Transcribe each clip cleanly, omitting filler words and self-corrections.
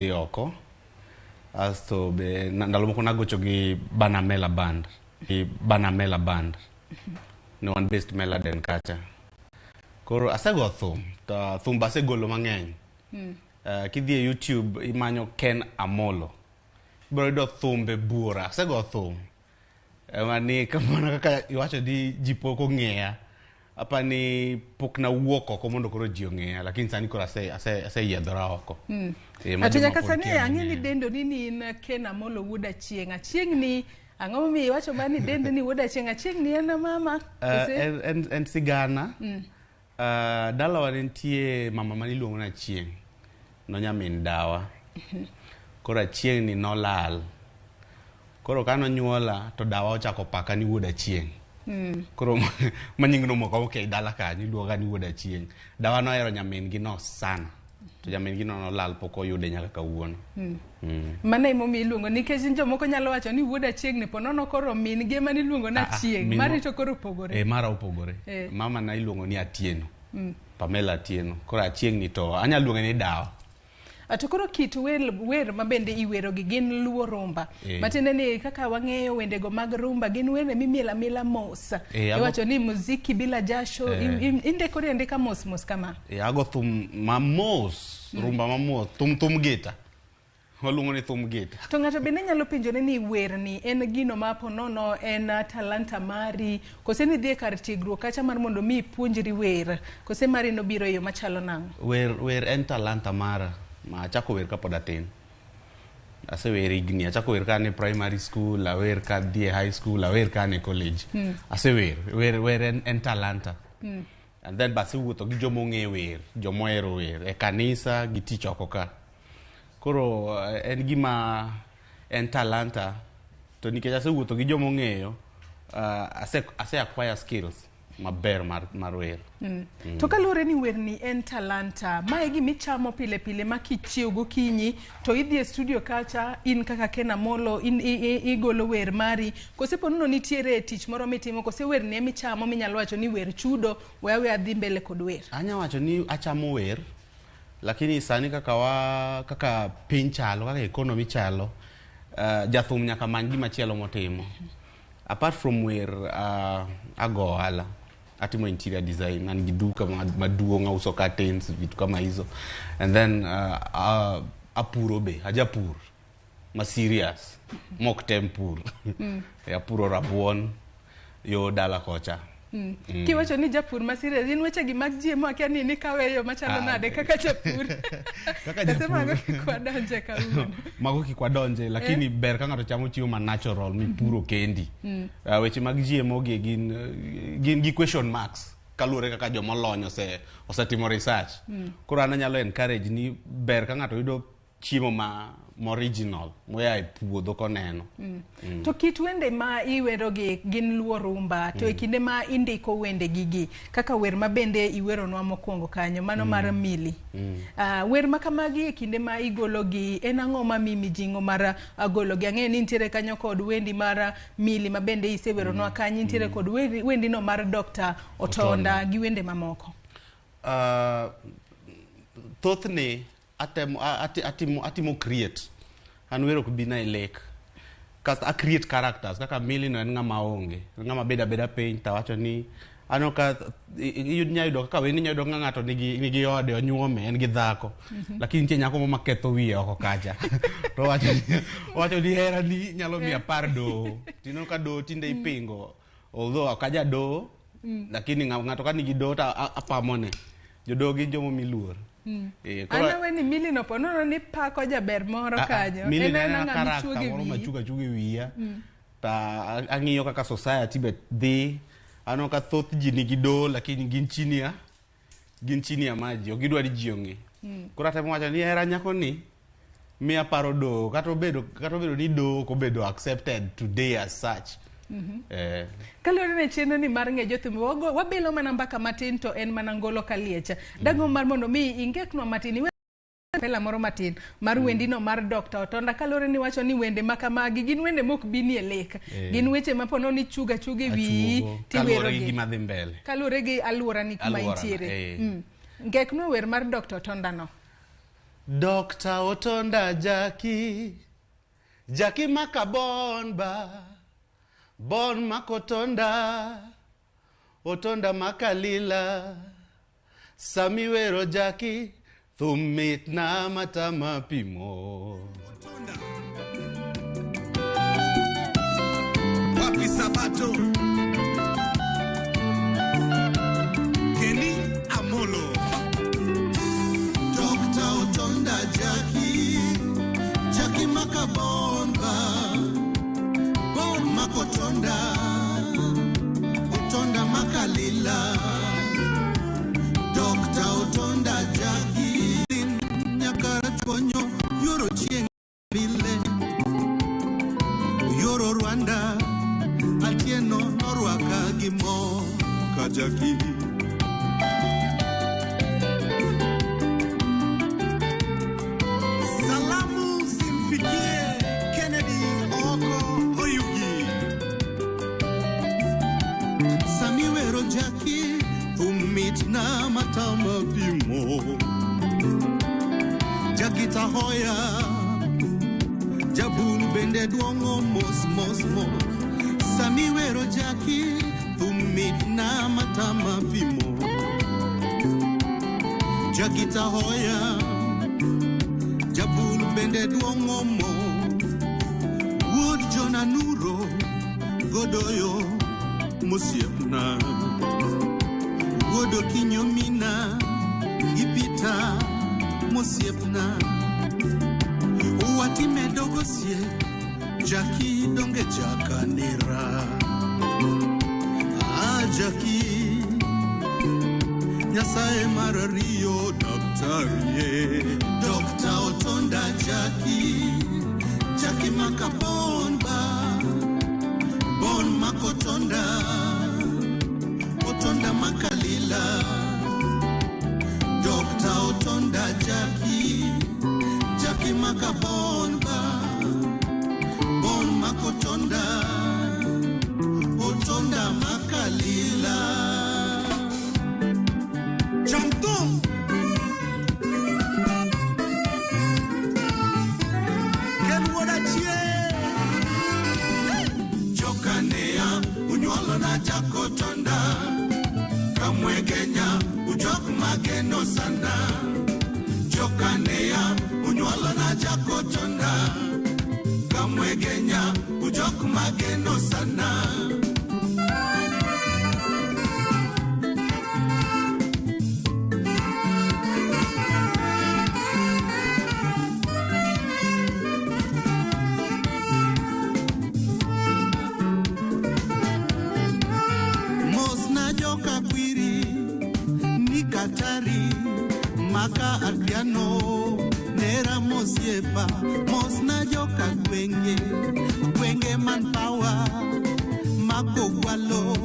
Dhi oko. Asto be ndalo moko nagocho gi Banamela Band. Gi Banamela Band. Ne wan based Meladen kacha. Koro asego thum, to thum be asegolo mang'eny. Kidhi e YouTube imanyo Ken Amollo. Ibiro yudo thumbe buora. Asego thum. Ema ni kamano kaka iwacho ni ji pok ong'eya. Apa ni pok nawuok oko mondo koro ji ong'eya, lakini sani koro aseyiedhora oko. Ma To joma nyaka pod sani kia ang'e ni nong'eya. dendo ni ni in Ken Amollo wuod Achieng'. Achieng' ni ang'o momiyo iwacho ma ni dendo ni wuod Achieng'? Achieng' ni en mama? Kose? En sigana. Dalawa ne nitie mama mane iluongo ni Achieng'. Nonyamin dawa. Koro Achieng' ni nolal. Koro ka nonyuola to dawa ochako paka ni wuod Achieng'. Koro ma nying no omoko ok ei dala kanyo iluonga ni wuod Achieng'. Dawa nohero nyamin gi no sana. To nyamin gi no nolal pok oyude nyaka kawuono. Mano emomiyo iluongo nikech jomoko nyalo wacho ni wuod Achieng' ni ponono koro min gi ema niluongo ni Achieng'. Mari to koro opogore. Mara opogore. Mama na iluongo ni Atieno. Pamela Atieno. Koro Achieng' ni to anyalo luonge ni dawa. To koro kit wer ma bende iwero gi gin luo rumba. Matiende ni kaka wang'eyo wendego mag rumba gin wende mimielo amila mos. Iwacho ni muziki bila jasho, indikori andika mos mos kama. Ago thum mamos, rumba mamos, thum gita. Waluongo ni thum gita. To ng'ato bende nyalo penjore ni werni en gino ma ponono en talanta mari, kose ni idhi e kar tiegruok kacha mar mondo mi ipuonjri wer, kose mari nobiro e yo machalo nang'o? Wer en talanta mara, ma achako wer kapod atin. Asewer higni, achako wer ka an e primary school, awer ka adhi e high school, awer ka an e college. Asewer, wer en talanta. And then be asewuotho gi joma ong'e wer, joma ohero wer, e kanisa gi tich oko ka. Koro en gima en talanta, to nikech asewuotho gi joma ong'eyo, ase acquire skills maber mar wer. To kaluwore ni werni en talanta, ma e gima ichamo pile pile ma kichiew gokinyi to idhi e studio kacha, in kaka Ken Amollo igolo wer mari, kose ponono nitiere tich moro mitimo, kose werni ema ichamo minyalo wacho ni wer chudo, we aweya adhi mbele kod wer? Anya wacho ni achamo wer, lakini sani kaka piny chalo, kaka economy chalo, jathum nyaka many gima chielo motimo. Apart from wer, ago ohala, atimo interior design, an gi duka maduong', auso curtains, vitu kama hizo. And then apuro be, ajapur ma serious, mok tem pur. Apuro rabuon yo dala kocha. Kiwacho ni japur ma serious, in weche gi mag GMO akia ni nikawe e yo machalo nade kaka japur. Kaka Kose japur. mago kik wadonje kawuono. Mago kik wadonje, lakini ber ka ng'ato chamo chiemo ma natural mipuro kendi. Weche mag GMO gi gin gi question marks kaluwore kaka joma olony osetimo research. Koro an anyalo encourage ni ber ka ng'ato yudo chiemo ma original moya e puodho koneno. To kit wende ma iwero gi gin luo rumba, to e kinde ma indiko wende gigi kaka wer ma bende iweronwa mokwongo kanyo mano mar Mili. Wer ma kamagi e kinde ma igolo gi en ang'o ma miyi mijing'o mar golo gi? Ang'eyo ni nitiere kanyo kod wendi mar Mili ma bende iseweronwa kanyo, nitiere kod wendi no mar Dr. Otonda gi wende mamoko. Thothne atimo create. An wer ok bina e lek. Kasto a create characters kaka Mili no en ng'ama onge. En ng'ama bedo abeda piny to awacho ni aneno ka inya yudo kaka wendi inya yudo ka ng'ato nigi ode onyuome en gi dhako. Lakini nitie nyako moro maketho wiye oko kacha. To owacho ni hera ni nyalo miyo apar doho. Tineno ka doho tinde ipingo. Although ok aja doho, lakini ng'ato ka nigi doho to apamone. Jodoho gin joma omi luor. An awe ni Mili no ponono ni pako jaber moro kanyo. Mili En ne en ena ng'ama character ichuogo e moro wiyi. machuga chuga e wiya. Ta ang'iyo kaka society be dhi. Aneno ka thoth ji nigi doho lakini gin chini ya maji, ok gidwa ni ji ong'e. Koro atemo wacho ni hera nyako ni miya paro doho, kata obedo ni doho ok obedo accepted today as such. Kaluwore ne chenro ni mar ng'e jothum, wabilo mana mbaka matin to en mana ngolo kaliecha. Dagomb mar mondo mi ingeknwa matin, iwe pela moro matin mar wendino mar Dr. Otonda, kaluwore ni wacho ni wende ma kamagi gin wende mok bini e lek. Gin weche ma pono ni chuga chuga e wiyi Achuogo. tiwero Kaluwore gi gi. gima dhi mbele. Kaluwore gi alwora ni kuma Alworana, intiere. Ngeknwa wer mar Dr. Otonda no. Dr. Otonda Jaki, Jaki maka bon ba, bon makotonda, Otonda makalila, Sami wero Jaki, thum mit na matama pimo. Otonda. Wapi Sabato? Kenny Amolo. Dr. Otonda Jackie, Jackie Makabonba, Bon Makotonda, Otonda Makalila. Dr. Otonda Jackie, Nyakara Chonyo, Yoro Chieng Bile, Yoro Rwanda, Atieno Norwaka Gimo, Kajaki. Salamu zimfikie Kennedy Oko Oyugi. Samiwero Jackie, thum mit na matama pimo. Jackie tahoya, jabulu bende duongo mos mos mos. Samiwero Jackie, thum mit na matama pimo. Jackie tahoya, jabulu bende duongo mo. Wuod Jonanuro, godoyo mosiepna. Wuod Okinyomina, gi Peter mosiepna. Watime dogosie, Jackie donge jakanera. Ah Jackie, Nyasaye mar ariyo daktari. Dr. Otonda Jackie, Jackie makabonba, Bon makotonda, Otonda makalila. Dr. Otonda Jackie, Jackie makabonba, Bon makotonda, Otonda makalila. Chantons. Ken Wodachie. Jokanea, unyuolo na Jakotonda, Kamwegenya, ujok mageno sana. Jokanea, unyuolo na Jakotonda, Kamwegenya, ujok mageno sana. Mos na joka kwiri, ni Katari, maka Adriano, nera mosiepa. Mos na joka gwenge, gwenge man power, mako gwalo,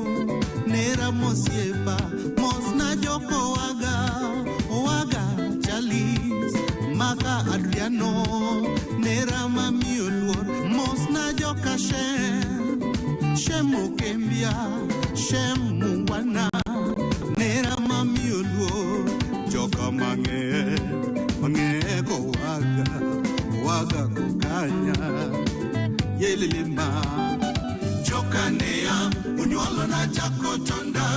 nera mosiepa. Mos na joko waga, waga Charles, maka Adriano, nera mami oluor. Mos na joka Shem, Shem Okembia, Shem Mungwana, nera mami oluor. Joka mange, mange ko waga, waga kokanya, yelelema. Jokanea, unyuolo na Jakotonda,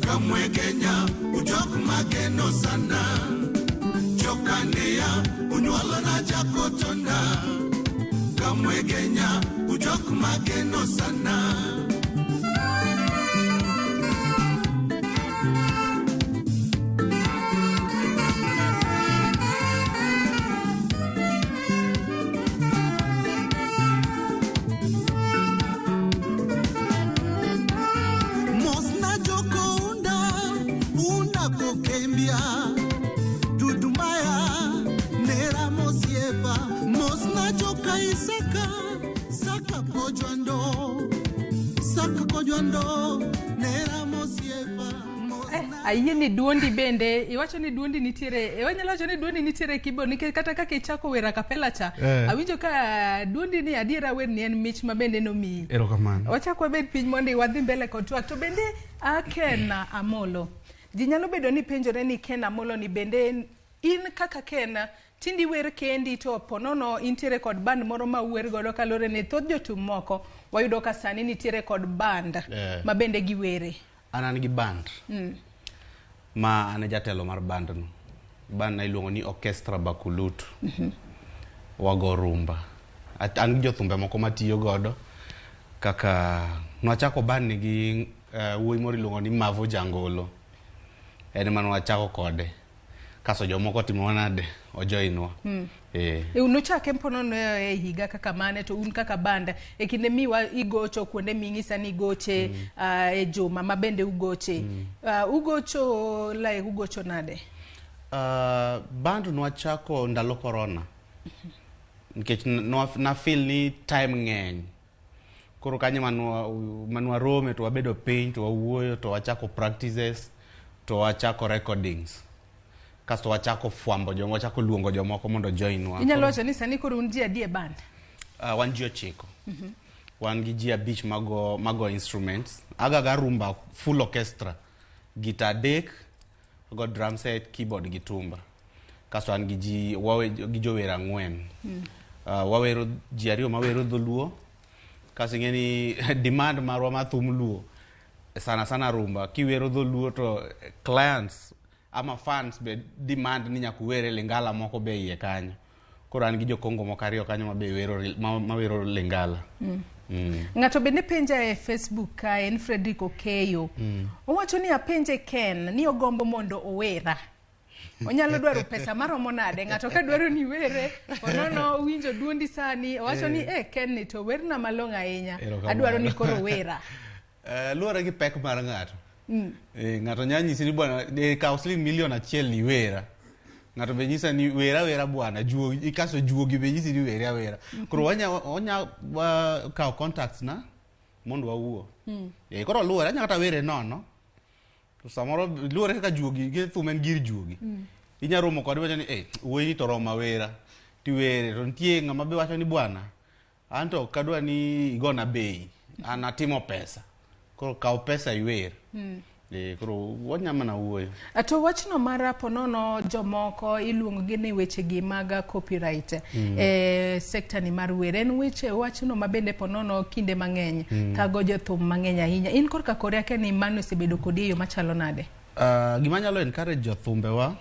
Kamwegenya, ujok mageno sana. Jokanea, unyuolo na Jakotonda, Kamwegenya, ujok mageno sana. Mos na joko unda, unda kokembia, Dudumaya, nera mosiepa. Mos na joka Isaka, Saka kojwando, Saka kojwando, nera mosiepa. Mos na Ayie ni duondi bende, iwacho ni duondi nitiere, wanyalo wacho ni duondi nitiere kibo, nikech kata kaka ichako wer a cappella cha, awinjo ka duondi ni adiera wer ni en mich ma bende nomiyi. Erokamano. Wachak wabed piny mondo wadhi mbele kod twak. To bende Ken Amolo, ji nyalo bedo ni penjore ni Ken Amolo ni bende In kaka Ken, tindi wer kendi to ponono intiere kod band moro ma uwer godo kaluwore ni thoth jothum moko wayudo ka sani nitiere kod band ma bende giwere. An an gi band ma an e jatelo mar band no. Band na iluongo ni Orchestra Bakulutu. Wago rumba. An gi jothumbe moko matiyo godo kaka nwachako band ni gi wuoyi moro iluongo ni Mavo Jangolo. En ema nwachako kode. Kaso jomoko timo nade ojoinwa. Nuchake ponono e higa kaka mane to un kaka band e kinde miwa igocho kuonde ming'isa ni igoche e juma ma bende ugoche. Ugocho like ugocho nade? Band nwachako ndalo corona. Nikech na feel ni time ng'eny. Koro kanyo manwa rome to wabedo piny to wawuoyo to wachako practices to wachako recordings. Kasto wachako fwambo jomoko, wachako luongo jomoko mondo join wa. Inyalo wacho ni sani koro un ji adi e band? Wan ji 9. Wan gi ji 5 mago instruments. Agaga rumba full orchestra. Gita 3, go drum set, keyboard gi tumba. Kasto an gi ji gi jower 4. Wawero ji 2 mawero dholuo. Kasto ing'e ni demand marwa mar thum luo sana sana rumba kiwero dholuo to clients ama fans be demand ni nyaka uwere lingala moko be iye kanyo. Koro an gi jokongo moko 2 kanyo ma be wero ma wero lingala. Ng'ato bende penja e Facebook ka en Frederick Okeyo. Owacho ni apenje Ken ni ogombo mondo owera. Onyalo dwaro pesa maromo nade? Ng'ato ka dwaro ni were, onono owinjo duondi sani, owacho ni Ken ni to werna malong'o ahinya. Adwaro ni koro wera. Luwore gi pek mar ng'ato. Ng'ato nyalo nyisi ni bwana kaw siling milion 1 iwera. Ng'ato be nyisa ni wera wera bwana juogi kasto juogi be nyisi ni were awera. Koro wanya kawo contacts na mondo wawuo. Koro luwore anya kata were nono. To samoro luwore kaka juogi gi thum en gir juogi. Inya romo kode wacho ni wuoyi ni to roma wera. Tiwere to nitie ng'ama be wacho ni bwana anto ok adwa ni igona bei. An atimo pesa. Koro kaw pesa iwer. Koro wanya mana wuoyo. To wachno mar ponono jomoko iluongo gi ni weche gi mag copyright e sekta ni mar wer en weche wachno ma bende ponono kinde mang'eny thago jothum mang'eny ahinya. In korka kori akia ni mano osebedo kodi e yo machalo nade? Gima nyalo encourage jothumbewa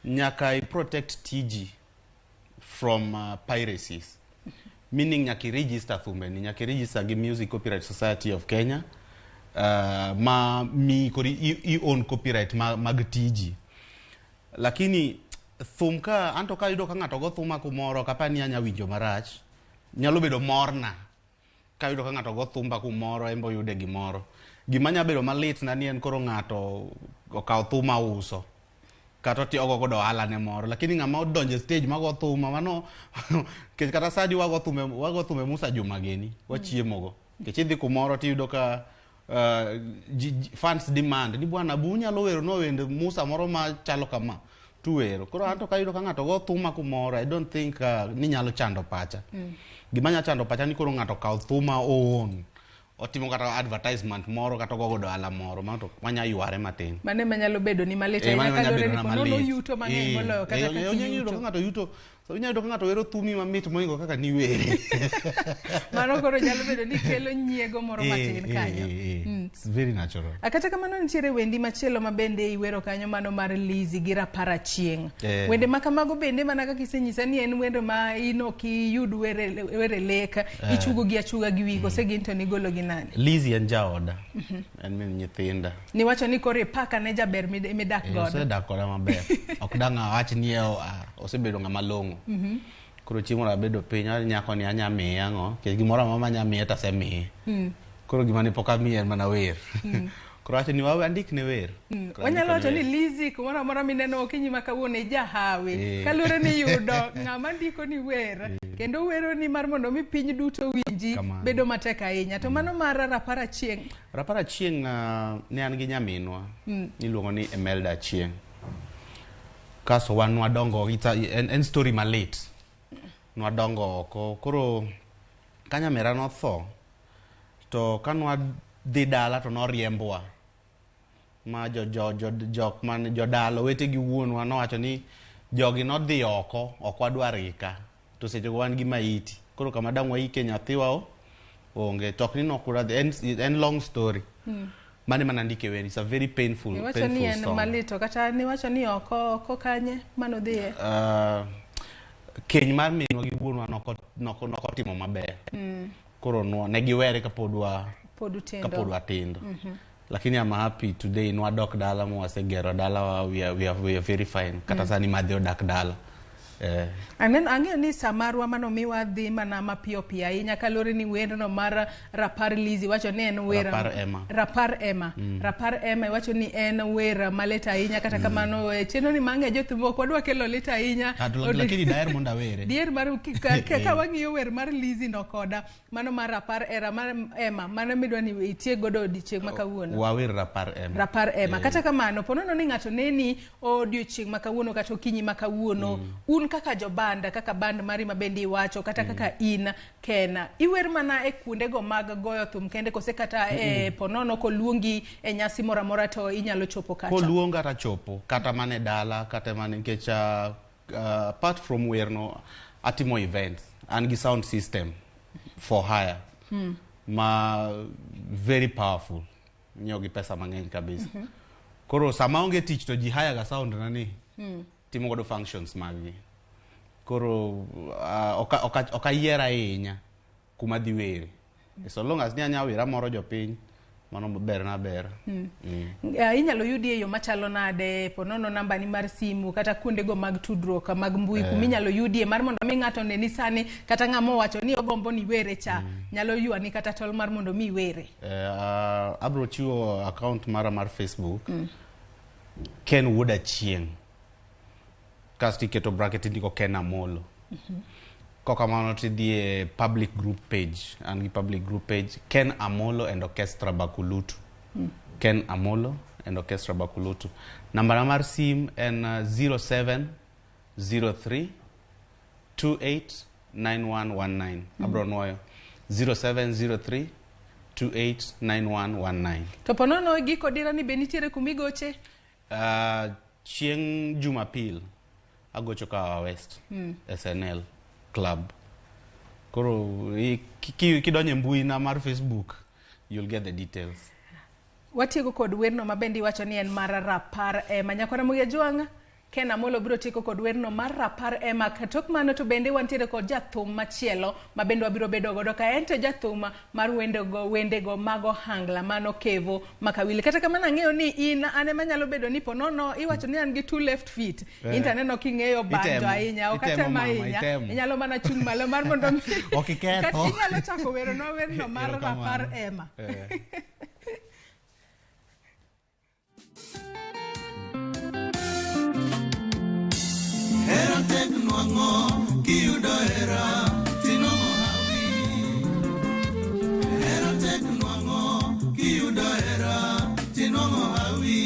nyaka i protect tiji from piracies. Meaning nyaka i register thumbeni, nyaka i register gi Music Copyright Society of Kenya ma mi kori i own copyright mag tiji. Lakini thum ka anto ka ayudo ka ng'ato go thuma kumoro ok apar ni anya winjo marach. Nyalo bedo morna kayudo ka ng'ato go thumba kumoro en be oyude gimoro. Gima nya bedo malit na ni en koro ng'ato okawo thuma uso. Kata ogo godo ohala ne moro. Lakini ng'ama odonjo e stage mago thuma mano nikech kata sani wago thume Musa Juma gini wachiemo go. Nikech idhi kumoro tiyudo ka fans demand ni bwana bu unyalo wero no wende Musa moro machalo kama tuwero. Koro anto kayudo ka ng'ato go thuma kumoro I don't think ni nyalo chando pacha. Gima nya chando pacha ni koro ng'ato okawo thuma own. Otimo kata advertisement moro kata ogo godo ohala moro mano to wanya yware matin. Mano ema nyalo bedo ni malit ahinya Mano ema nyalo kaluwore bedo ni na ponono malit. yuto mang'eny moloyo kata kaka Inyalo yudo iyuto. ka ng'ato yuto, so inyalo yudo ka ng'ato wero thumi mamit mohingo kaka niwere. Mano koro nyalo bedo ni kelo nyiego moro matin kanyo. It's very natural. Kata kamano nitiere wendi machielo ma bende iwero kanyo mano mar Lizzy gi Rapara Chieng'. Wende ma kamago bende mana kaka isenyisa ni en wende ma in ok iyud were lek, ichugo gi achuga gi wiyi kose gin to nigolo gi nade? Lizzy en jaoda. En min nyithinda. Niwacho ni koro ipaka ne jaber midak godo. Osedak koda maber. Ok dang' awach ni osebedo ng'ama long'o. Koro chieng' moro abedo piny, awacho nyako ni anya miye ang'o? Nikech gimoro amora manya miye to asemiye. Koro gima ne pok amiye en mana wer. Koro awacho ni wawe andikne wer. Koro Wanyalo andikone wacho ni wer. Lizzy kumoro amora mineno okinyi ma kawuono ijahawi. Kaluwore ni yudo ng'ama ndiko ni wer kendo wero ni mar mondo mi piny duto winji Kamano. bedo matek ahinya. To mano mar Rapara Chieng'. Rapara Chieng' ne an gi nyaminwa iluongo ni Emelda Achieng'. Kasto wan nwadongo en story malit. Nwadongo oko. Koro ka nyamera notho to ka nwadhi dala to noriembwa. Ma jok man jodala owete gi wuonwa nowacho ni Jogi nodhi oko, ok wadwar gi ka. To seche go wan gi maiti. Koro kama dang' waike nyathiwa o onge. To ok ni nok wadhi, en long story. Mane mana ndike wer. It's a very painful, Iwacho ni painful en song. malito kata niwacho ni oko kanye manodhiye. Keny mar minwa gi wuonwa nokotimo maber. Koro ne giwere kapod wa Pod utindo. kapod watindo. Lakini I'm happy today nwadok dala mwasegero dalawa, we are very fine. Kata sani madhi odak dala. Aneno ang'eyo ni samarwa manomiwa dhi mana mapiyo piyo ahinya kaluwore ni werno mar Rapar Lizzy wacho ni en wer Rapar Emma. Rapar Emma. Rapar Emma iwacho ni en wer malit ahinya kata kamano chenro ni mang'e jothum ok wadwa kelo lit ahinya. Lakini daher mondo awere. Dier mar ka wang'iyo wer mar Lizzy no koda mano mar Rapar Era mar Emma mano midwa ni itiek godo odiochieng' ma kawuono. Wawer Rapar Emma. Rapar Emma. Kata kamano ponono ni ng'ato neni odiochieng' ma kawuono kata okinyi ma kawuono un kaka jobanda kaka band mari ma bende iwacho kata kaka in Ken iwer mana e kuondego mag goyo thum kende kose kata e ponono koluongi e nyasi moro amora to inyalo chopo kacha? Koluonga tachopo kata mana e dala kata mana nikech apart from werno atimo events an gi sound system for hire ma very powerful nyiewo gi pesa mang'eny kabisa. Koro sama onge tich to ji hire ga sound na ni timo godo functions mag gi. Koro ok ayier ahinya kuma adhi were. So long as ni anya wera moro jopiny, mano berna bera. Inyalo yudi e yo machalo nade ponono namba ni mar simu kata kuondego mag tudruok mag mbui kuma inyalo yudie mar mondo mi ng'ato one ni sani kata ng'ama owacho ni ogombo ni were cha nyalo ywani kata tol mar mondo mi iwere. Abro chiwo account mara mar Facebook. Ken Wuod Achieng'. Kasto iketo bracket indiko Ken Amolo. Kokamano tidhi e public group page. An gi public group page Ken Amolo and Orchestra Bakulutu. Ken Amolo and Orchestra Bakulutu. Nambana mar sim en 0703 289119. Abro nuoyo 0703 289119. To ponono giko dira ni be nitiere kumigoche? Chieng' Jumapil agocho Kahawa West SNL Club. Koro kidonjo e mbui na mar Facebook you'll get the details. Watieko kod werno ma bende iwacho ni en mar Rapar Emma. Nyakwara Ramogi Ajwang', Ken Amolo biro tieko kod werno mar Rapar Emma. Tok mano to bende wantiere kod jathum machielo ma bende wabiro bedo godo ka en to jathum mar wendego mag ohangla mano Kevo Makawili. Kata kamano ang'eyo ni in an ema nyalo bedo ni ponono iwacho ni an gi two left feet. In to aneno king'eyo banjo ahinya. Ok Itemo atemo mama, ahinya. itemo. Inyalo mana chung' malo mar mondo mi Ok iketho. Kata inyalo chako weronwa werno mar Erokamano. Rapar Emma. Hera tek nwang'o kiyudo hera tinwang'o hawi. Hera tek nwang'o kiyudo hera tinwang'o hawi.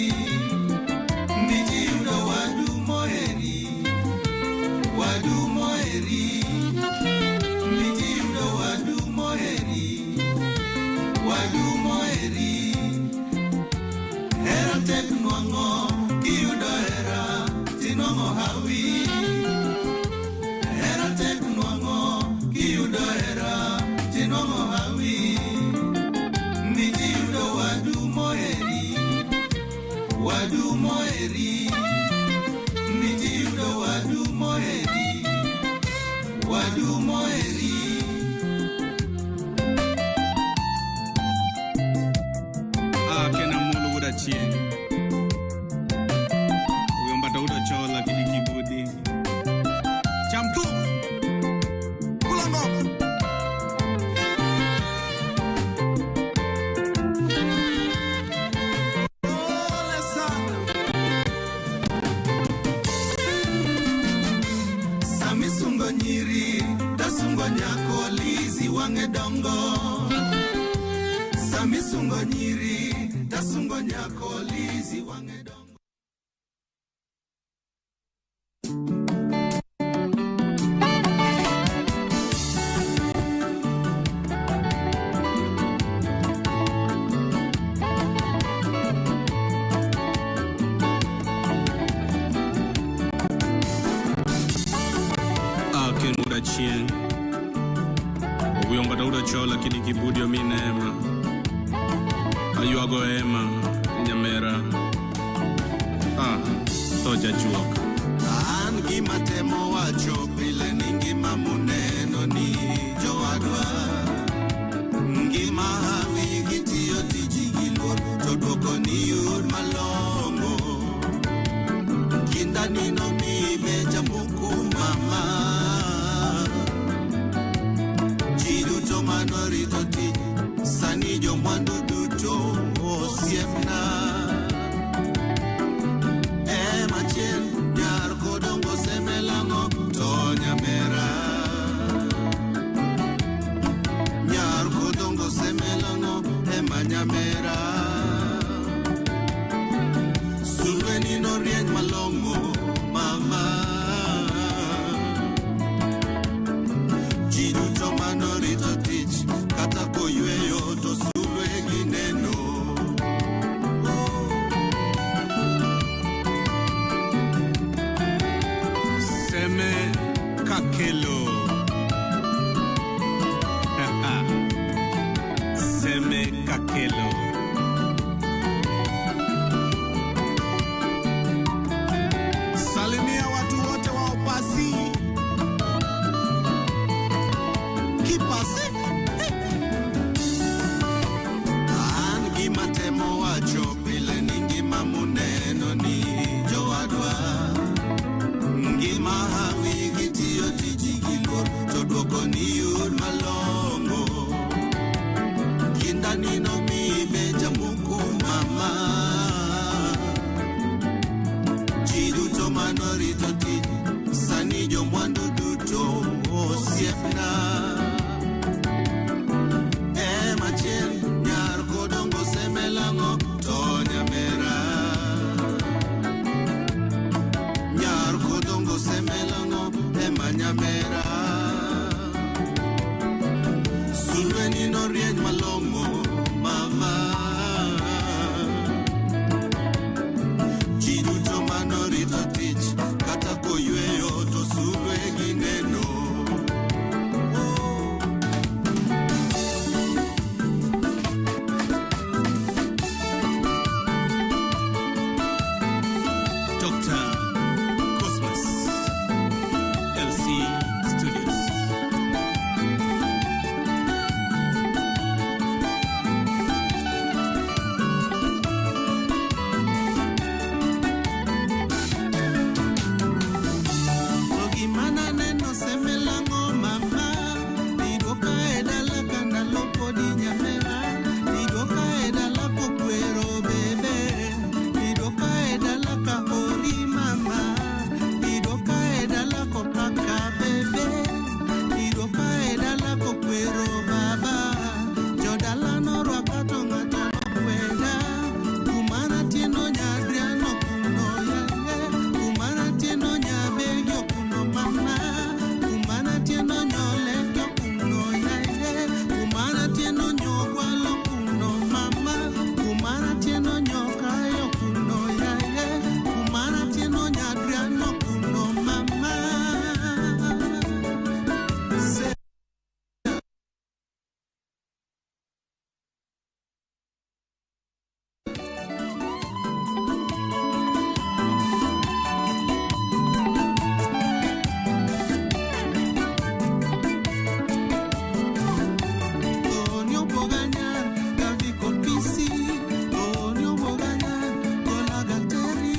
Miji yudo wadu moheri, wadu moheri. Miji yudo wadu moheri, wadu moheri. Hera tek nwang'o kiyudo hera tinwang'o hawi. Hera tek nwang'o kiyudo hera tinwang'o hawi. Miji yudo wadu moheri, wadu moheri. Miji yudo wadu moheri, wadu moheri. Ken Amolo Wuod Achieng'. Oyomba to Wuod Ochola gi Diki Budi. Cham thum. Kula ngoma. Pole sana. Sami sungo nyiri, tasungo nyako Lizzy wang'e dongo. Sami sungo nyiri, tasungo nyako Lizzy wang'e dongo. Ochieng. Obuyonga Daud Ochola kidi kibudi omi neema. Aywago ema nyamera. Ah, tho jajuok. An gima temo wacho pile ni ngima muneno ni jowadwa. Ngima hawi gi tiyo tiji gi luor to duoko ni yud malong'o. Kinda ni nomiyi becha moko mama. Ji duto manorito tich sani jomwandu duto osiepna. Ema chien nyar kodongo semelang'o to nyamera. Nyar kodongo semelang'o ema nyamera. Sulwe ni norieny malong'o mama. Ji duto manorito tich kata koyweyo to sulwe gineno. Seme Kakelo. Seme Kakelo. Salimia watu wote wa Opasi. Kipasi. An gima temo wacho pile ni ngima muneno ni jowadwa. Ngima hawi gi tiyo tiji gi luor to duoko ni yud malong'o. Kinda ni nomiyi becha moko mama. Ji duto manorito tich sani jomwandu duto osiepna. Ema chien nyar kodongo semelang'o to nyamera. Nyar kodongo semelang'o ema nyamera. Sulwe ni norieny malong'o mama. Ji duto manorito tich kata koyweyo to sulwe gineno. Oh. Dr. Cosmas, LC Studios. To gima naneno semelang'o mama. Iduoka e dala ka ndalo podi nyamera. Iduoka e dala kokwero bebe. Iduoka e dala ka ori mama. Iduoka e dala kopaka bebe. Iduoka e dala kokwero baba. Jodala norwaka to ng'ato nokweda. Kuma natieno nyadriano kuno yaye. Kuma natieno nyabegio kuno mama. Kuma natieno nyolekio kuno yaye. Kuma natieno nyogwalo kuno mama. Kuma natieno nyokayo kuno yaye. Kuma natieno nyadriano kuno mama. Se Tonio Boganyar, Gaviko Pisi, Tonio Boganyar, Kolagateri,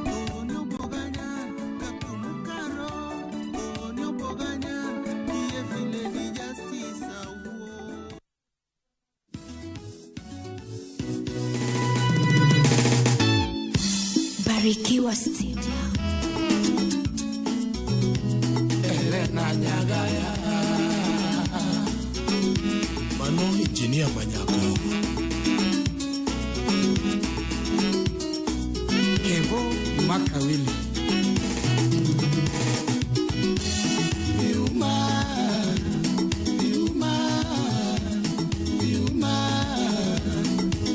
Tonio Boganyar, Kakumukaro, Tonio Boganyar, Kiefile di Justice Awuo. Barikiwa Studio. Elena Nyagaya. Mano injinia manyako. Kevo Makawili. Biuma, biuma, biuma,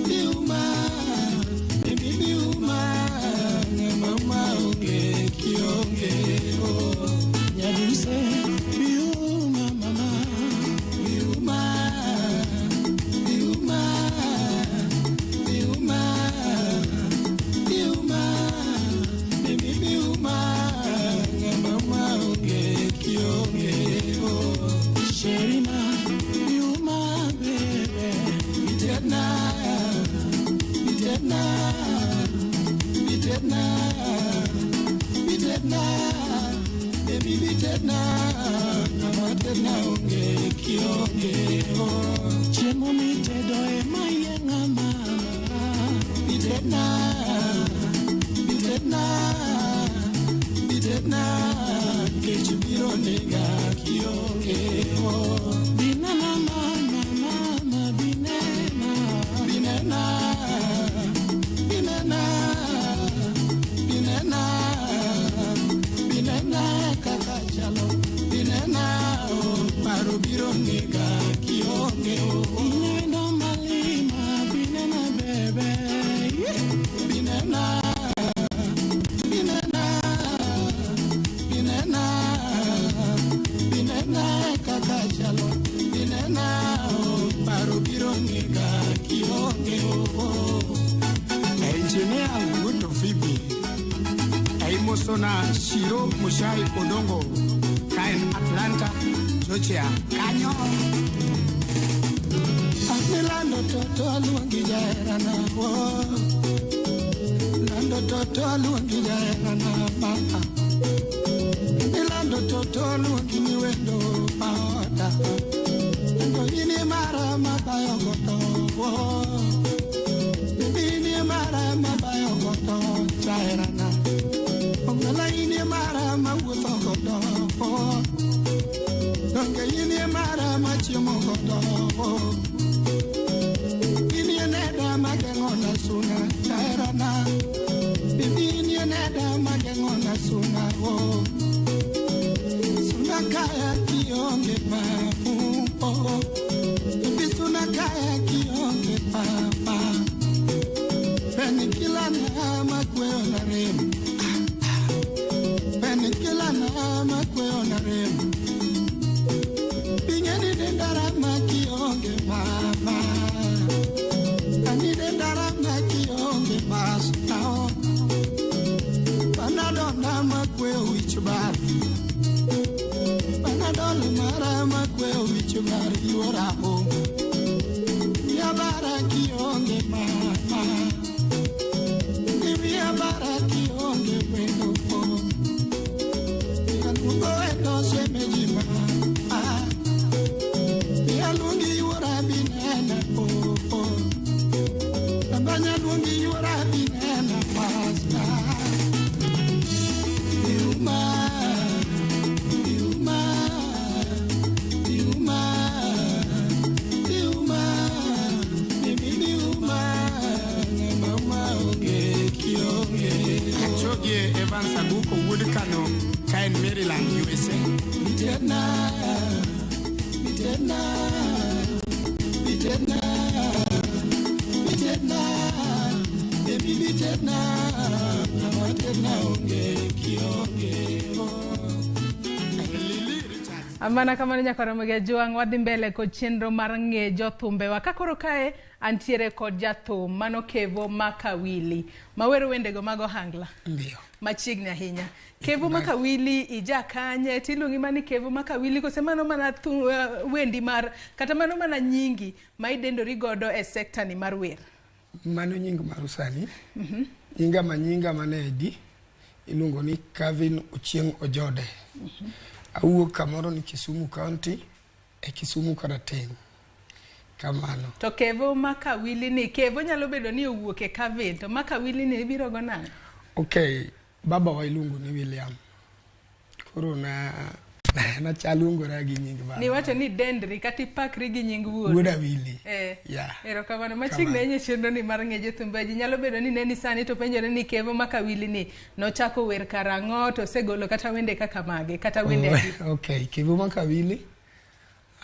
biuma, bibi biuma, mama onge kionge o. Nyaduse biuma. Bitedna onge kionge oh. Chiemo mitedo ema yieng'a mama. Bitedna, bitedna, bitedna, kech biro nega kionge oh. Binena mama, mama, binena, binena, binena, binena, binena kaka chalo, binena oh, paro biro nega kionge oh. Inendo malima, binena bebe, binena, binena, binena, binena kaka chalo, binena oh, paro biro nega kionge oh. Engineer Wuto Phoebe Aimosona Shiro Mushai Odongo kaen Atlanta, Georgia. Kanyo. Lando toto aluongi jaherana wo Lando toto aluongi jaherana papa Lando toto aluongi ni wendo paoda Wendo ini mara mabayo goto wo Ini mara mabayo goto jaherana Ongala ini mara mawuotho godo wo Donge ini mara machiemo godo wo Neda mageng'ona suna jaherana Bibi inie neda mageng'ona suna wo Suna kaya kionge papu oh Bibi suna kaya kionge papa Penikila na makweyo na rem Penikila na makweyo na rem Bingeni dendara makionge mama Panadol makweyo wich bar Panadol mara makweyo wich bar yuora o Wiya bara kionge mama Wiya bara kionge wendo o Aluongo wendo shemeji ma Aluongi yuora binena o o Abanya luongi yuora binena pasta Biuma, biuma, biuma, biuma, bibi biuma, mama onge kionge. Achogie Evans Aguko Wuod Kano kaen Maryland, USA. Bitedna, bitedna, bitedna, bitedna, baby bitedna, mama tedna onge kionge oh. Lily Richards. Mana kamano nyakwaromogi Ajwang', wadhi mbele kod chenro mar ng'e jothumbewa. Ka koro kae antiere kod jathum mano Kevo Makawili mawero wendego mag ohangla Ndio. machiegni ahinya. Kevo Makawili ija kanye tiluongi mana ni Kevo Makawili kose mano mana wendi mar kata mano mana nyingi ma idendori godo e sekta ni mar wer? Mano nying mar sani. Nyinga manyinga mane ID iluongo ni Kevin Ochieng' Ojode. Awuok kamoro ni Kisumu County e Kisumu Karateng'. Kamano. To Kevo Makawili ni Kevo nyalo bedo ni owuok e Kevin to Makawili ni ibiro go nang'o? Okay, baba wa iluongo ni William. Koro na nachaluongora gi nying baba. Niwacho ni dendri kata ipakri gi nying wuon. Wuoda Willy. Yeah. Erokamano machiegni ahinya e chenro ni mar ng'e jothumbe. Ji nyalo bedo ni neni sani to penjore ni Kevo Makawili ni nochako wer karang'o to osegolo kata wende kaka mage kata wende adi? Okay, Kevo Makawili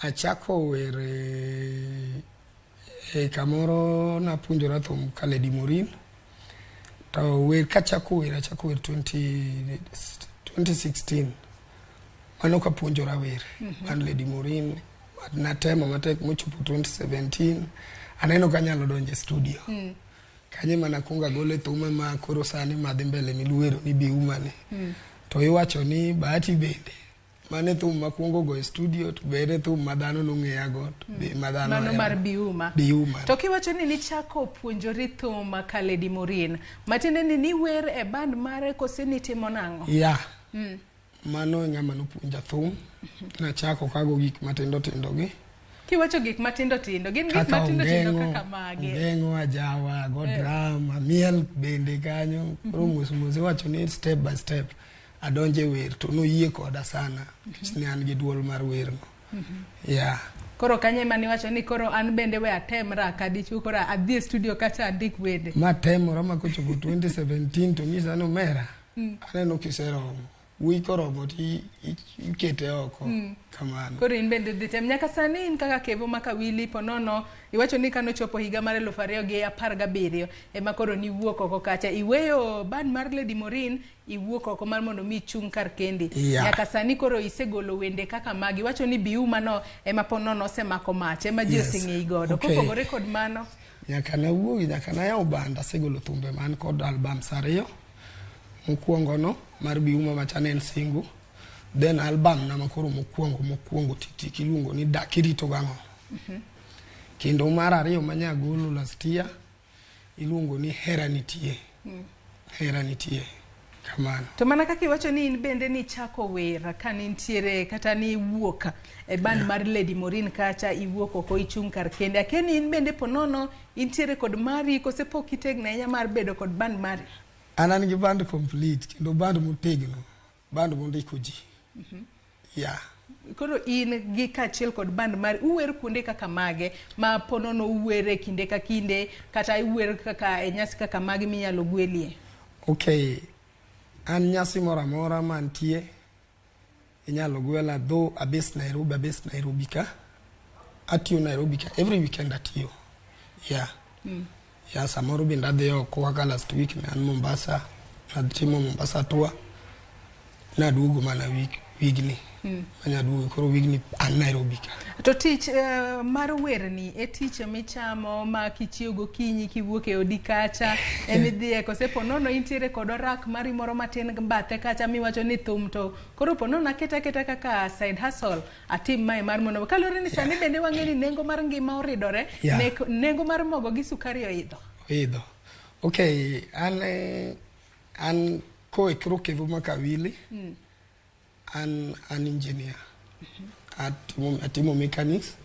achako wer e kamoro napuonjora thum ka Lady Morin. To wer kachako wer achako wer 2016. Mano kapuonjora wer man Lady Morin natemo matek mochopo 2017 aneno kanyalo donjo e studio. Kanyo ema nakuongo agole thume ma koro sani madhi mbele miluero ni Biuma ni. To iwacho ni Bahati bende mane thum makuongo go e studio to bende thum ma dhano nong'eya go to be ma dhano Mano mar Biuma. Biuma. To kiwacho ni nichako puonjori thum ka Lady Morin, matiende ni niwer e band mare kose nitimo nang'o? Yeah. Mano e ng'ama nopuonja thum. Nachako kago gik matindo tindo gi. Kiwacho gik matindo tindo, gin gik Kaka matindo tindo ongeng'o, kaka mage? ongeng'o ajawa, go drum, amiel bende kanyo. Koro mos mos iwacho ni step by step adonje wer to noyie koda sana nikech ne an gi duol mar werno. Yeah. Koro kanyo ema niwacho ni koro an bende we atemra ka dichuo koro adhi e studio kacha andik wende. Matemora ma kochopo 2017 to nyisa ni omera aneno kiseromo. Wuoyi koromo to ikete oko kamano. Koro in bende dhi tem. Nyaka sani in kaka Kevo Makawili ponono iwacho ni kanochopo higa mar 2017 ema koro niwuok oko kacha. Iweyo band mar Lady Morin, iwuok oko mar mondo mi ichung' kar kendi. Yeah. Nyaka sani koro isegolo wende kaka magi. Iwacho ni Biuma no ema ponono osemako mach, ema ji Yes. oseng'eyi godo. Okay. Kopogore kod mano, Nyaka nawuogi, nyaka nayaw band, asegolo thumbe man kod albums 2. Mokwongo no mar Biuma macha ne en single. Then album na makoro mokwongo tik iluongo ni Dak Irito Gang'o. Kendo mar ariyo manyagolo last year iluongo ni Hera Nitie. Hera Nitie. Kamano. To mana kaka iwacho ni in bende nichako wer ka nintiere kata niwuok e band mar Lady Morin kacha iwuok oko ichung' kar kende. Akia ni in bende ponono intiere kod mari kose pok itegno ahinya mar bedo kod band mari? An gi band complete kendo band motegno, band mondiko ji. Yeah. Koro in gi kaachiel kod band mari uwer kuonde kaka mage ma ponono uwer e kinde ka kinde kata uwer kaka e nyasi kaka mage minyalo gwelie? Okay. An nyasi moro amora mantie inyalo gwela though abase Nairobi, abase Nairobi ka. Atiyo Nairobi ka every weekend atiyo. Yeah. Yeah, samoro bende adhi oko kaka last week ne an Mombasa, natimo Mombasa tour. Naduogo mana week wigni. Manyaduogo koro wigni an Nairobi ka. To tich mar werni e tich michamo ma kichiew gokinyi kiwuok e odi kacha emidhiye kose ponono intiere kod orak mari moro matin bathe kacha miwacho ni thum to koro ponono aketa aketa kaka side hustle atim mae mar mondo kaluwore ni sani bende wang'e ni nengo mar ngima oridore Yeah. Nengo mar mogo gi sukari oidho. Oidho. Okay, an koe koro Kevo Makawili. An engineer. Atimo mechanics.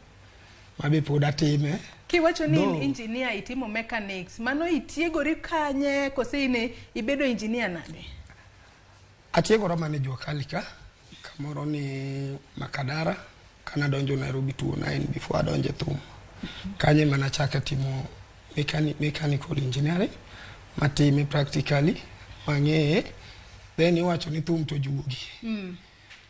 Mabe pod atime. Kiwacho ni in engineer itimo mechanics, mano itiegori kanye kose in ibedo engineer nade? Atiegora mana e jua kali ka, kamoro ni Makadara, kana donjo Nairobi 2009 before adonjo e thum. Kanyo ema nachako timo mechanical engineering, matime practically, mang'eye, then iwacho ni thum to juogi.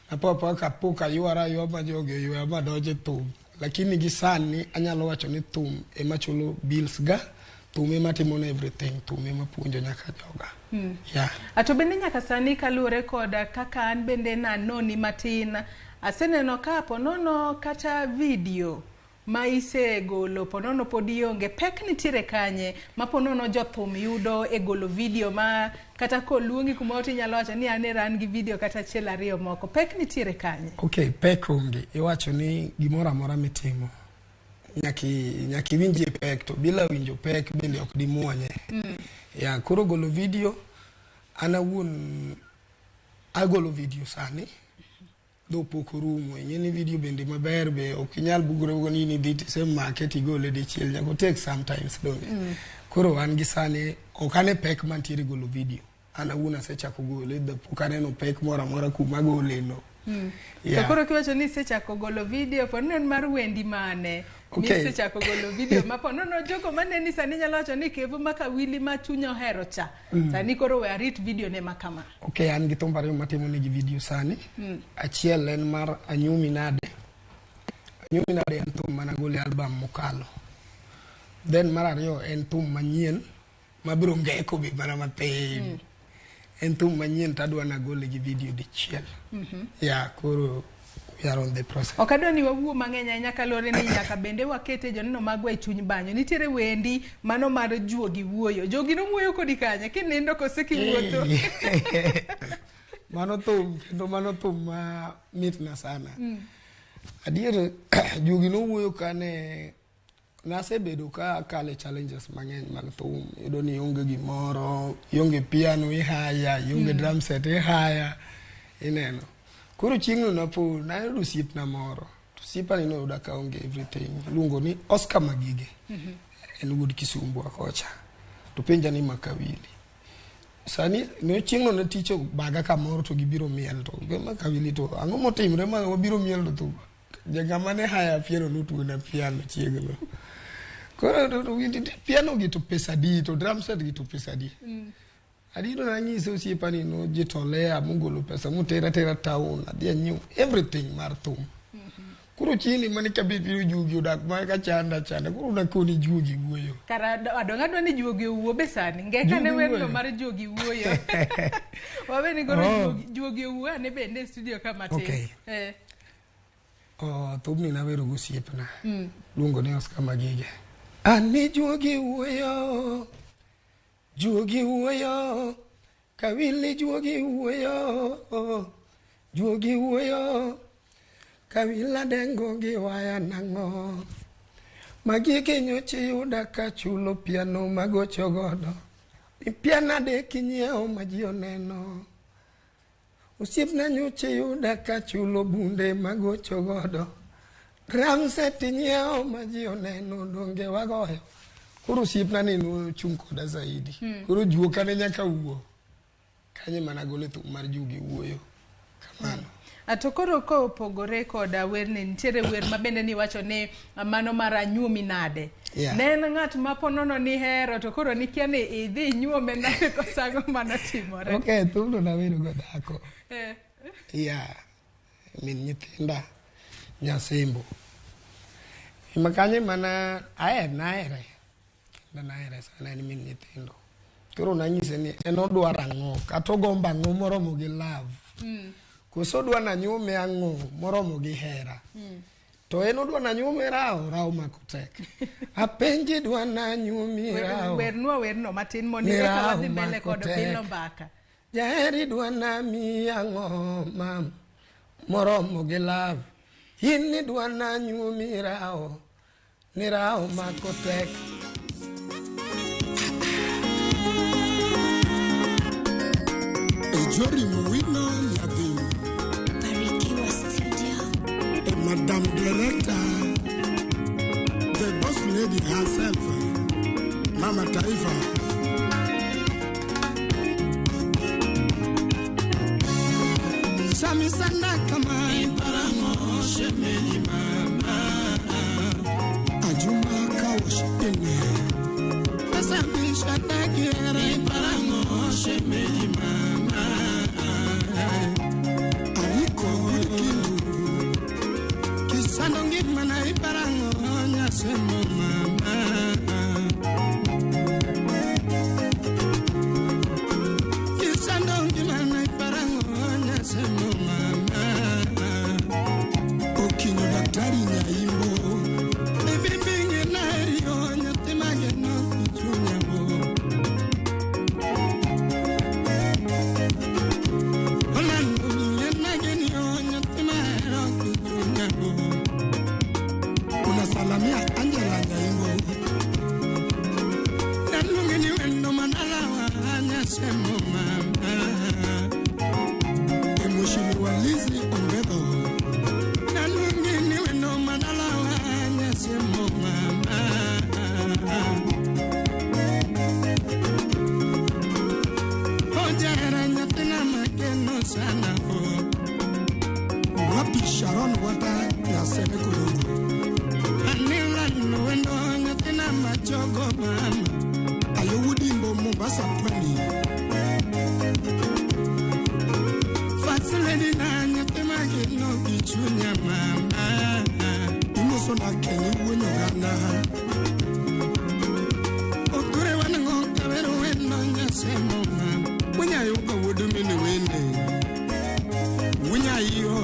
Apo apoa kapok aywara aywa ma jogi oywaya madonjo e thum. Lakini gi sani anyalo wacho ni thum ema chulo bills ga, thum ema timona everything, thum ema puonjo nyaka joga. Yeah. Ato bende nyaka sani kaluwore kod kaka an bende nanoni matin, aseneno ka ponono kata video ma isegolo ponono pod ionge, pek nitiere kanye ma ponono jothum yudo e golo video ma kata koluongi kumoro tinyalo wacho ni an era an gi video kata achiel ariyo moko, pek nitiere kanye? Okay, pek onge. Iwacho ni gimoro amora mitimo nyaka iwinjie pek, to bila winjo pek bende ok dimuonye. Yeah, koro golo video, an awuon agolo video sani, dho pok orumo. Ing'e ni video bende maber be ok inyal bugore ni idhi tisemake tigole dichiel, nyaka otek sometimes donge. Koro an gi sani ok ane pek mantiere golo video. An awuon asechako gole, dho pok aneno pek moro amora kuma agole no. To koro kiwacho ni isechako golo video, po en mar wendi mane? Okay. Misechako golo video ma po nono jogo maneni sani nyalo wacho ni Kevo Makawili ma chunya ohero cha. Sani koro we arit video ne ma kama. Okay, an gi thumbe ariyo matimo negi video sani. Achiel en mar Anyumi Nade. Anyumi Nade en thum managolo e album mokalo. Then mar ariyo en thum manyien mabiro ngeko be mana mathin. En thum manyien tadwa nagole gi video dichiel. Yeah, koro we are on the process. Ok adwa ni wawuo mang'eny ahinya kaluwore ni nyaka bende wakete joneno magwa e chuny banyo. Nitiere wendi mano mar juogi wuoyo. Jogi nowuoyo kodi kanye? Kinindo kose kiwuotho? Mano thum, kendo mano thum ma mitna sana. Adier, juogi nowuoyo kane nasebedo ka akale challenges mang'eny mag thum. Iyudo ni ionge gimoro, ionge piano ihaya, ionge drum set ihaya, ineno. Koro chieng'no napo nayudo osiepna moro. To osiepani noyuda kaonge everything. Iluongo ni Oscar Magige. En wuod Kisumbwa kocha. To penja ni Makawili. Sani ne chieng'no ne tich obaga kamoro to gibiro miel to Makawili to ang'o motimre ma wabiro miel to thum. Jang'ama ne haya piano notuona piano chieng'no. Koro piano gi to pesa adi to drum set gi to pesa adi. Adino nanyise osiepani nojitolea mogolo pesa motera tera town adhi anyiew everything mar thum. Koro chieng'ni mane kabet biro juogi odak ma ka chanda chanda koro nakoni juogi wuoyo. Kara adong' adwa ni juogi owuo be sani. Ngeka ne Juogi werno wuoyo. mar juogi wuoyo. Wawe ni koro Oh. juogi owuo ane bende e studio ka matin. Okay. Eh. Oh, thumni nawero gi osiepna. Luongo ni Oscar Magige. Ani juogi wuoyo, juogi wuoyo, kawili juogi wuoyo, juogi wuoyo, kawila dengo gi waya nang'o. Magige nyocha yuda ka chulo piano magocho godo. Ni piano adek inyiewo ma ji oneno. Osiepna nyocha yuda ka chulo bunde magocho godo. Drum set inyiewo ma ji oneno donge wagoyo. Koro osiepna ni nochung' koda zaidi. Koro juoka ne nyaka wuo. Kanyo ema nagole thum mar juogi wuoyo. Kamano. To koro kopogore koda werni, nitiere wer ma bende niwacho ni mano mar anyuomi nade. Yeah. Ne en ng'at ma ponono nihero to koro nikia ni idhi inyuome nade koso ang'o manotimore. Ok, thumno nawero go dhako. Eh. Yeah. Min nyithinda Nyasembo. Ema kanyo mana aher nahere. Kendo nahere sana en min nyithindo. Koro nanyise ni en odwaro ang'o kata ogombo ang'o moromo gi love. Koso odwa nanyuome ang'o moromo gi hera. To en odwa nanyuome rawo, rawo mako tek. Apenji dwa nanyuomi rawo. Wernwa werno matin mondo Ni eka rawo wadhi mbele mako kod tek. bilo mbaka. Jaheri dwa nami ang'o mam moromo gi love. In idwa nanyuomi rawo, ni rawo mako tek. Ejori Muwino Nyadhi, Barikiwa Studio. a Madam Director, the boss lady herself, Mama Taifa. Sami sanda kama iparamo shemeji mama Ajuma kawash ene Sami sanda kere iparamo shemeji mama Ariko kindu Kisando ngimana iparango nyasemo mama Kisando ngimana iparango nyasemo mama Okinyo daktari nyaimbo Ibimbingi naerio nyathi mageno kichunyabo Olando miye nagenio nyathi mahero kichunyabo Unasalamia Angela Nyaimbo Naluongi ni wendo manalawa nyasemo mama Mheshimiwa Lizzy Ombedho Naluongi ni wendo manalawa nyasemo mama Ojahera nyathina mageno sana o Wapi Sharon Wata Nyaseme Kodongo Anilando wendo nyathina machogo mama Ayowudimbo Mombasa Pwani Fasiledi na nyathi mageno gi chunya mama Imoso na Kenny wuon oganda Oture wanang'o kawero wendo nyasemo mama Wunyayuga wuod min wende Wunyayo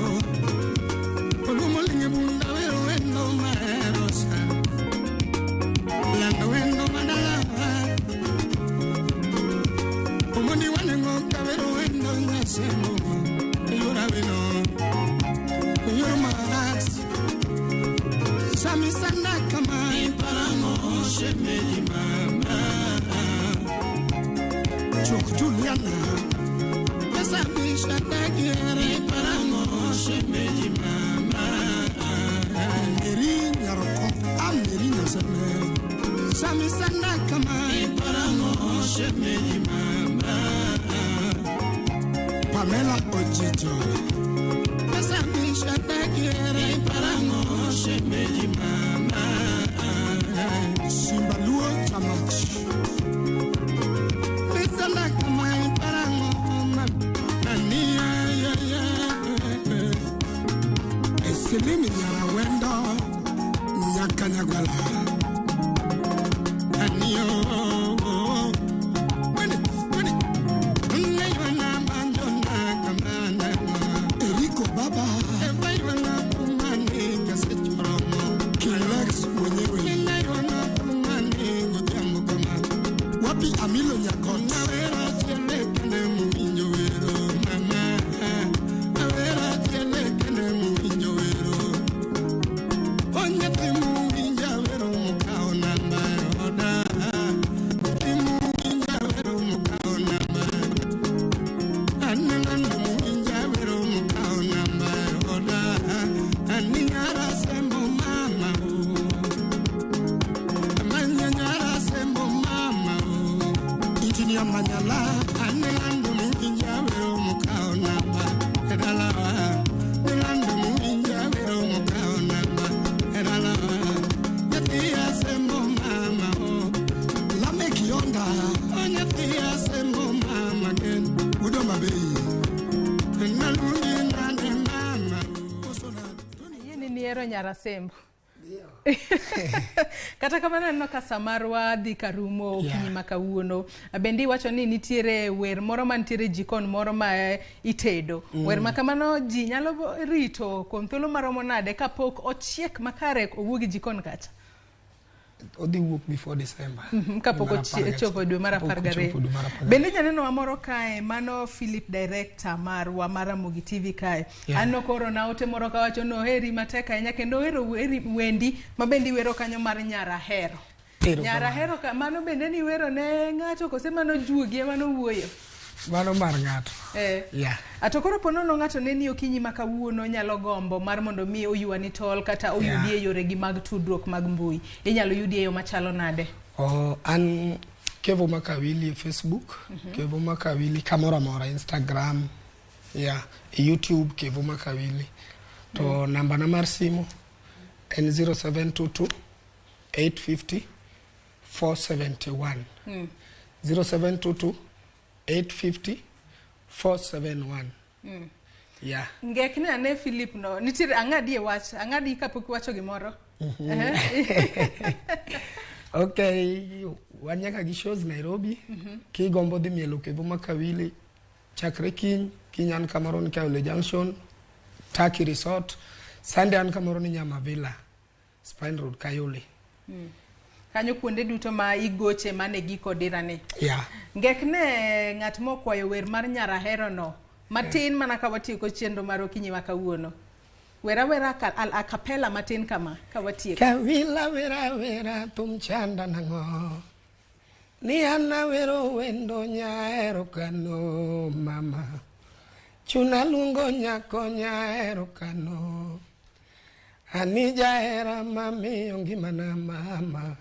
Olumo linge bunda wero wendo mahero sana Lando wendo madalawa Omondi wanang'o kawero wendo nyasemo Yura wino Yura max Sami sanda kama iparamo shemeji mama Chok Juliana Pesa bisha tagiere iparamo Samisanda kama iparango shemeji mama Pamela Ojijo Samisanda kiera iparango shemeji mama Simba Luo Chamach Samisanda kama iparango mama Nani ya ya Esilimi nyara wendo Nyakanyagwala Eriko Baba Kilex mwenyewe Wapi Amilo Nyakot Nyarasembo. Kata kamano aneno ka samarwa dhi karumo okinyi ma kawuono. Bende iwacho ni nitiere wer moro mantiere jikon moro ma itedo. Wer ma kamano ji nyalo rito kuom thuolo maromo nade kapok ochiek makare owuog e jikon kacha? Odhi wuok before December. Kapok ochopo dwe mar 12. Bende janeno wa moro kae, mano Philip director marwa mar Ramogi TV kae. Aneno koro na ote moro kawacho ni oheri matek ahinya kendo ohero wendi ma bende iwero kanyo mar Nyarahero. Nyarahero mano bende ni iwero ne ng'ato kose mano juogi ema nowuoyo? Mano mar ng'ato. Yeah. Ato koro po nono ng'ato ne ni okinyi ma kawuono nyalo gombo mar mondo mi oywani tol kata oyudi e yoregi mag tudruok mag mbui. Inyalo yudi e yo machalo nade? An Kevo Makawili e Facebook, Kevo Makawili kamoro amora, Instagram, YouTube Kevo Makawili. To namba na mar simu en 0722 850 471. 0722 850 471. Yeah. Ngekne ane Philip no. Nitiere ang'adi e wach, ang'adi kapok iwacho gimoro. Okay, wan nyaka gi shows Nairobi. Kigombo dhi mielo Kevo Makawili chakre kiny, kiny an kamoro ni Kayole Junction, Turkey Resort. Sunday an kamoro ni Nyama Villa, Spine Road, Kayole. Kanyo kuonde duto ma igoche mane giko dirani. Yeah. Ngekne ng'at mokwayo wer mar Nyarahero no matin mana ka watieko chenro mar okinyi ma kawuono. Wera wera a cappella matin kama ka watieko. Kawila wera wera thum chanda nang'o ni an awero wendo nyahero kano mama chuna luongo nyako nyahero kano ani jahera mamiyo ngimana mama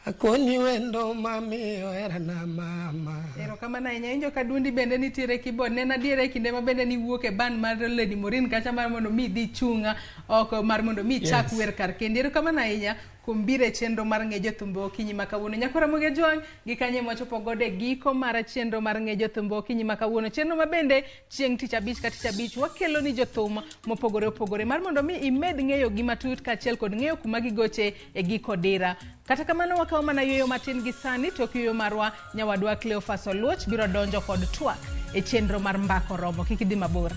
akoni wendo mamiyo herana mama. Erokamano ahinya. Injo ka duondi bende nitiere keyboard. Ne en adier e kinde ma bende niwuok e band mar Lady Maureen kacha mar mondo mi idhi chunga oko mar mondo mi ichak wer kar kendi. Erokamano ahinya kuom biro e chenro mar ng'e jothumbe okinyi ma kawuono. Nyakora Ramogi Ajwang' gi kanye mwachopo godo e giko mar chenro mar ng'e jothumbe okinyi ma kawuono. Chenro ma bende chieng' tich abich ka tich abich wakelo ni jothum mopogore opogore mar mondo mi imed ng'eyo gi matut kaachiel kod ng'eyo kuma gigoche e giko dira. Kata kamano wakawo mana yueyo matin gi sani tok yueyo marwa nyawadwa Cleophas Oluoch biro donjo kod twak e chenro mar Mbako Romo. Kik idhi mabor.